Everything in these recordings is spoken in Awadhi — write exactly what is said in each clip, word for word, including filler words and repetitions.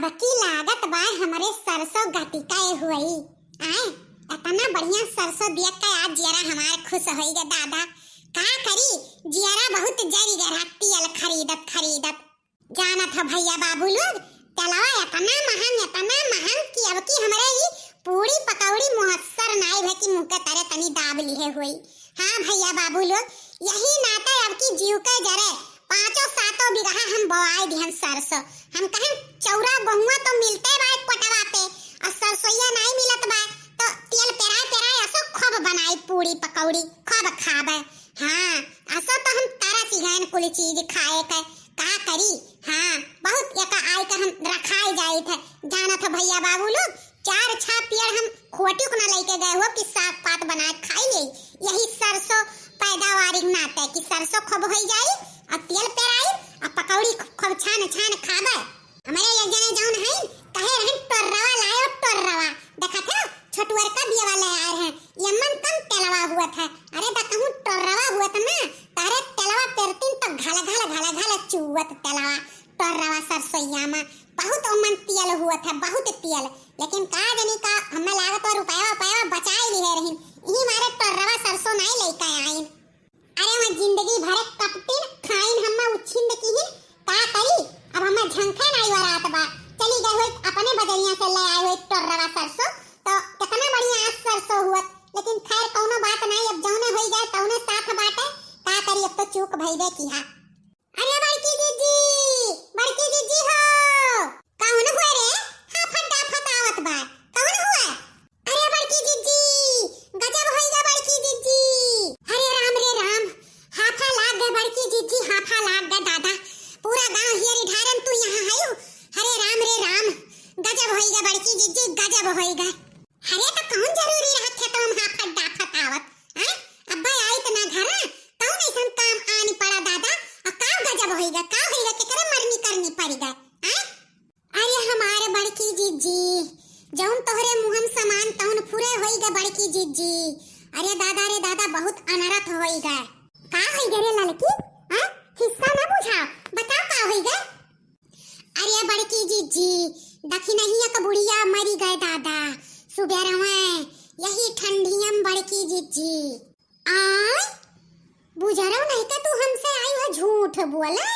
अबकी लागत बा हमरे सरसों गतिकाए हुई। आए, इतना बढ़िया सरसों देख के आज जियरा हमार खुश होई गे दादा। का करी, जियरा बहुत जरी गे रहा तेल खरीदत खरीदत। जानत ह भैया बाबू लोग, तेलवा इतना महंग, इतना महंग कि अबकी हमरे ई पूड़ी पकौड़ी मुहस्सर नाई भे कि मुँह के तरे तनी दाब लिहे हुई। हाँ भैया बाबू लोग, यही नाते अबकी जीव के जरे पाँचों सातों बिगहा हम बोआई दिहन सरसों। हम कहेन चौरा गहुआ तो मिलते बा एक कोटवा पे, और सरसोइया नाई मिलत बा, तो तेल पेराए पेराए असो खूब बनाई पूड़ी पकौड़ी, खूब खाबे। हाँ, असो तो हम तरस गएन कुल चीज खाए के, का करी। हाँ, बहुत एका आय के हम रखाए जाइत है। जानत ह भैया बाबू लोग, चार छह पेड़ हम खोटी को ना लेके गए हो कि साग पात बनाए खाई ले। यही सरसों पैदावारी के नाते कि सरसों खूब होई जाई, और तेल पेराई, और पकौड़ी खूब छान छान खाबे। हमरे एक जने जौन है, कहे रहन, "टोर्रवा लायो, टोर्रवा।" देखत हो, छोटुअर का बियवा ले आए हैं, यमन कम तेलवा हुआ था। अरे बा कहूँ टोर्रवा हुआ था ना, तारे तेलवा पेरतीन तो घल घल घल घल चुअत तेलवा। टोर्रवा सरसोइया में बहुत ओमन तेल हुआ था, बहुत तेल। लेकिन का जनी का हमें लागत बा रुपया उपया बचाए लिहे रहिन, यही मारे टोर्रवा सरसों नाई लेके आइन। अरे वह जिंदगी भरे कपटिन खाइन हम्मा उछिंद किहिन, का करी? अब हम्मा झंखे नाई वरात बा। चली गए हुए अपने बजरिया से ले आए हुए टोर्रवा सरसों, तो कितना बढ़िया आज सरसों हुअत। लेकिन खैर कौनो बात नाई, अब जौने होई जाए तौने साथ बाटे, का करी, अब तो चूक भइबे किहा। अरे बड़की जिज्जी, बड़की जिज्जी हो। कौन हुआ रे? हाफत डाफत आवत बा। कौन हुआ? अरे बड़की जिज्जी, गजब होई गा बड़की जिज्जी। अरे राम रे राम, हाफा लाग गए बड़की जिज्जी, हाफा लाग गए दादा। पूरा गांव हियरी ढारन तू यहाँ आयु। अरे राम रे राम, गजब होई गा बड़की जिज्जी, गजब होई गा। अरे तो कौन जरूरी रहा खेतवा में हाफत डाफत आवत, हैं? अब्बा आई त ना घरा, कौन ऐसन काम आनी पड़ा दादा? और का गजब होई गा, का होई गा, केकरे मरनी करनी पड़ी गा, हैं? अरे हमारे बड़की जिज्जी, जौन तोहरे मुहम समान तौन फुरे होई गा बड़की जिज्जी। अरे दादा रे दादा, बहुत अनरथ होई गा। का होई गा रे ललकी? हाँ? हिस्सा ना बुझाओ, बताओ का होई गा? अरे बड़की जिज्जी, दखिनहिया क बुढ़िया मरी गए दादा, सुबेरवे यही ठंडियम बड़की जिज्जी। आय, बुझरौ नहीं का तू हमसे आई है झूठ बोले।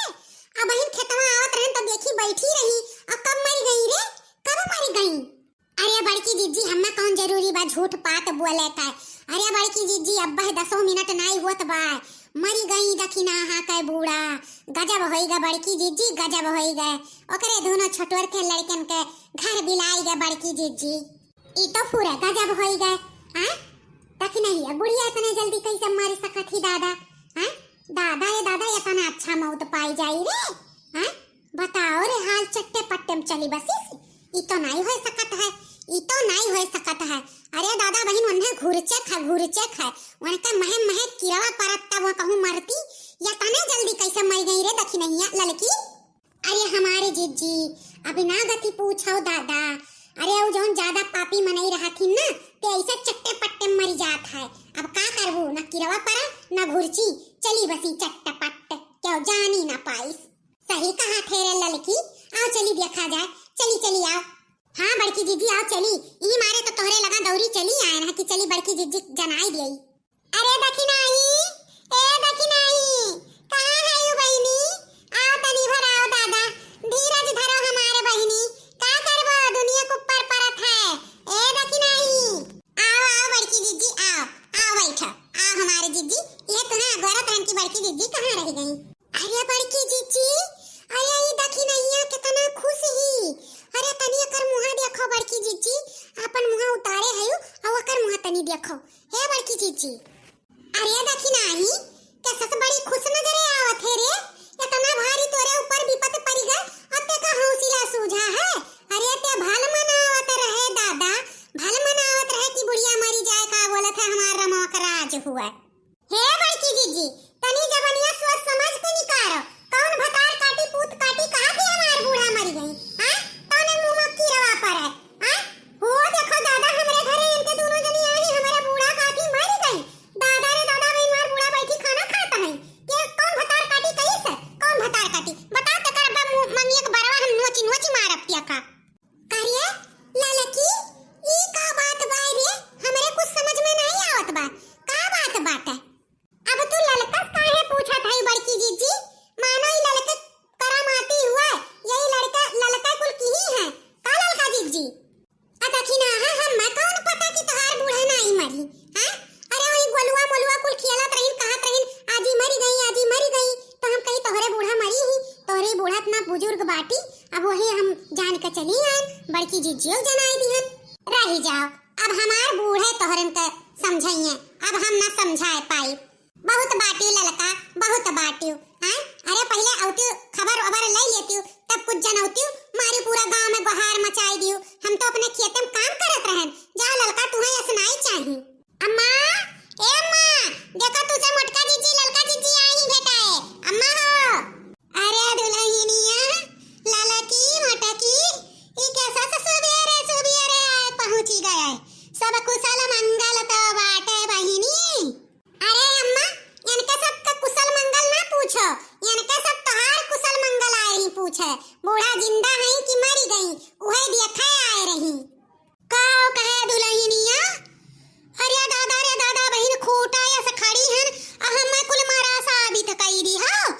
अबहिन खेतवा आवत रहन तो देखी बैठी रही, और कब मरी गई रे, कब मरी गई? अरे बड़की जिज्जी, हम्मा कौन जरूरी बा झूठ पात बोले का? अरे बड़की जिज्जी, अब्बा है दसो मिनट नाई होत बा, मरी गई दखिनहा कै बूढ़ा। गजब होई गा बड़की जिज्जी, गजब होई गा। ओकरे दोनों छोटवर के लड़कन के घर बिलाई गा बड़की जिज्जी। ई तो पूरा गजब होई गा। हाँ? दखिनहिया बुढ़िया इतने जल्दी कैसे मर सकत ही दादा? हाँ? दादा रे दादा, इतना अच्छा मौत पाई जाई रे। हाँ? बताओ रे, हाल चट्टे पट्टे में चली बसिस। ई तो नाई होए सकत है, ई तो नाई होए सकत है। अरे दादा बहिन, उन्हें घुरचेक है, घुरचेक है। उनका महे महे किरवा परत तब वो कहूँ मरती, या तने जल्दी कैसे मर गई रे दखिनहिया ललकी? अरे हमारे जिज्जी, अभी ना गति पूछो दादा। अरे वो जौन ज्यादा पापी मनई रहथिन ना, ते ऐसे चट्टे पट्टे मरी जात है। अब का करबू, ना किरवा परा, ना घुरची, चली बसी चट्टपट्ट, क्यों जानी ना पाइस। सही कहा थे रे ललकी, आओ चली देखा जाए, चली चली आओ। हाँ बड़की जिज्जी आओ चली, ई मारे तो तोहरे लगा दौरी चली आए ना कि चली बड़की जिज्जी जनाई दियई। अरे दखिनाही, ए दखिनाही, कहाँ है यू बहिनी? आओ तनी भर आओ दादा, धीरज धरो हमारे बहिनी, का करबो दुनिया के ऊपर परत है। ए दखिनाही, आओ आओ बड़की जिज्जी आओ, आओ बैठो, आओ हमारे जिज्जी, ये तुम्हें अगोरत रहन की बड़की जिज्जी कहाँ रह गई? अरे बड़की जिज्जी, अरे ई दखिनहिया कितना खुश ही। अरे तनी एकर मुँहा देखो बड़की जिज्जी, अपन मुँहा उतारे हयू, और ओकर मुँहा तनी देखो। हे बड़की जिज्जी, अरे दखिनही, कैसे से बड़ी खुश नजरे आवत है रे। इतना भारी तोरे ऊपर विपत पड़ी गए, अब ते का हौसला सूझा है? अरे ते भल मनावत रहे दादा, भल मनावत रहे कि बुढ़िया मरी जाए, का बोलत है हमार रमवा का राज हुआ। हे बड़की जिज्जी, तनी जबनिया सोच समझ के निकारो। कौन भतार काटी पूत काटी कहा कि हमार बूढ़ा मरी गई? हाँ? तौने मुँह में कीरवा पर है। हाँ? हो देखो दादा, हमरे घरे इनके दोनों जनी आई, हमारे बूढ़ा काटी मरी गई। चली आन, बड़की जिज्जियो जनाई दिहन। रही जाओ, अब हमार बूढ़े तोहरन के समझइहें, अब हम ना समझाए पाई। बहुत बाटिउ ललका, बहुत बाटिउ। आय, अरे पहिले अउतिउ, खबर ओबर लइ लेतिउ, तब कुछ जनउतिउ, मारी पूरा गाँव में गोहार मचाई दिउ। हम तो अपने खेते में काम करत रहन। जाओ ललका, तुहैं असनाई चाही। अम्मा, ए अम्मा, देखो तुसे मोटका जिज्जी, ललका जिज्जी आई ही बेटा है। अम्मा हो। अरे दुलहिनिया, ललकी, मोटकी, ई कैसा से सुबेरे, सुबेरे आए पहुँची गए। सब कुशल मंगल तो बाटे बहिनी? अरे अम्मा, इनके सबके कुशल मंगल ना पूछो, इनके सब तोहार कुशल मंगल आए रही पूछे। बूढ़ा जिंदा हैं कि मरी गई, उहे देखे आए रही। का कहे दुलहिनिया? अरे दादा रे दादा, बहिन खूटा यस खड़ी हन, आ हमें कुल मरा साबित कई दी हो।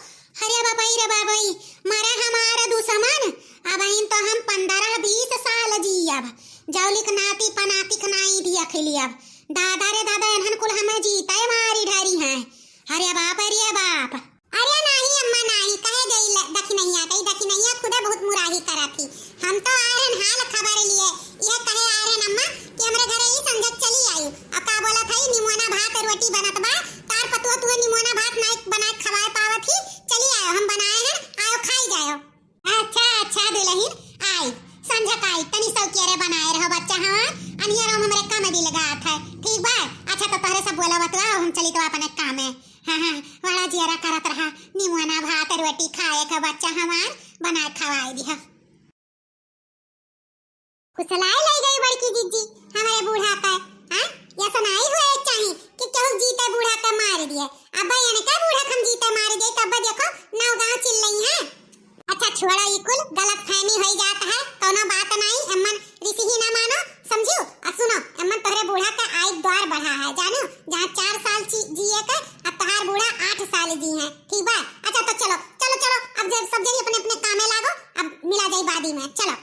अरे बाबई रे बाबई, मरे हमार दुश्मन, अबहिन तो हम पन्द्रह बीस साल जियब, जौलिक नाती पनातिक नाई देख लियब। दादा रे दादा, एनहन कुल हमें जीते मारी डरी हैं। अरे बाप रे बाप। अरे नाही अम्मा नाही, कहे गई ल-, दखिनैया, कही दखिनैया खुदे बहुत मुराही करत ही। हम तो आए रहन हाल खबर लिए, ये कहे आए रहन अम्मा कि हमरे घरे ई संझक चली आयु। आ का बोलत हई, निमोना भात रोटी बनत बा, तार पतुआ तुहे निमोना भात नाई बनाए खवाए पावत ही, चली आयो, हम बनाए हैं, आयो खाई जायो। अच्छा, अच्छा दुलहिन, आई, संझक आई, तनी सौकियरे बनाए रहो बच्चा हमार, अनियर हम हमरे काम बिलगात है, ठीक बा? अच्छा तो तोहरे सब बोला बतवा, हम चली तो अपने काम है। हाँ, हाँ, बड़ा जियरा करत रहा, निमोना भात रोटी खाए का बच्चा हमार, बनाए खवाए दिया। कुशलाए लई गई बड़की जिज्जी हमरे बूढ़ा के, हाँ? ये सुनाई हुए चाही कि केहू जीते बूढ़ा के मार दिए। अब इनके बूढ़ा के हम जीते मार दिए, तब देखो नौ गांव चिल्लई हैं। अच्छा छोड़ा, ई कुल गलतफहमी होई जात है, कौनो बात नाई, एमन रिसही ना मानो, समझियो? आ सुनो, एमन तोहरे बूढ़ा के आयु द्वार बढ़ा है, जानो? जहाँ चार साल ची-, जिए के, अब तोहार बूढ़ा आठ साल जी हैं, ठीक बा? अच्छा तो चलो, चलो, चलो, अब जब सब जनी अपने अपने कामे लागो, अब मिला जाई बादी में, चलो।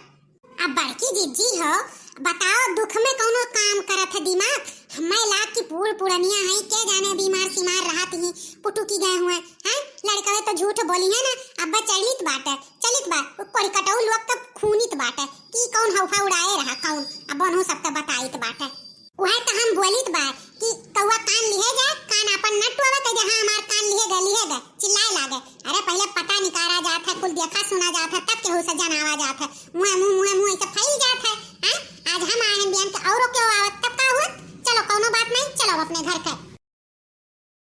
अब बड़की जिज्जी हो, बताओ, दुख में कौनो काम करत है दिमाग? हमें लाग कि बूढ़ पुरनिया है, के जाने बीमार सीमार रहत ही, पुटुकी गए हुए हैं। लड़कवे तो झूठ बोली है ना, अब चलित बाटे, चलित बा, उ कोढ़ी कटऊ लोग तब खूनित बाटे कि कौन हौफा उड़ाए रहा कौन, अब ओनहु सबके बताइत बाटे। उहे तो हम बोलित बा कि कौआ कान लिहे गए, कान आपन न टोवे, कह दे, "हाँ, हमार कान लिहे गए, लिहे गए," चिल्लाए लागे। अरे, पहिले पता निकारा जात है, कुल देखा सुना जात है, तब केहू से जनावा जात है। मुँहे मुँह, मुँहे मुँह ऐसे फैल जात है, हैं? आज हम आए हैं बिहान के, औरो केहू आवत, तब का हुआ? चलो, कौनो बात नहीं, चलो अपने घर के।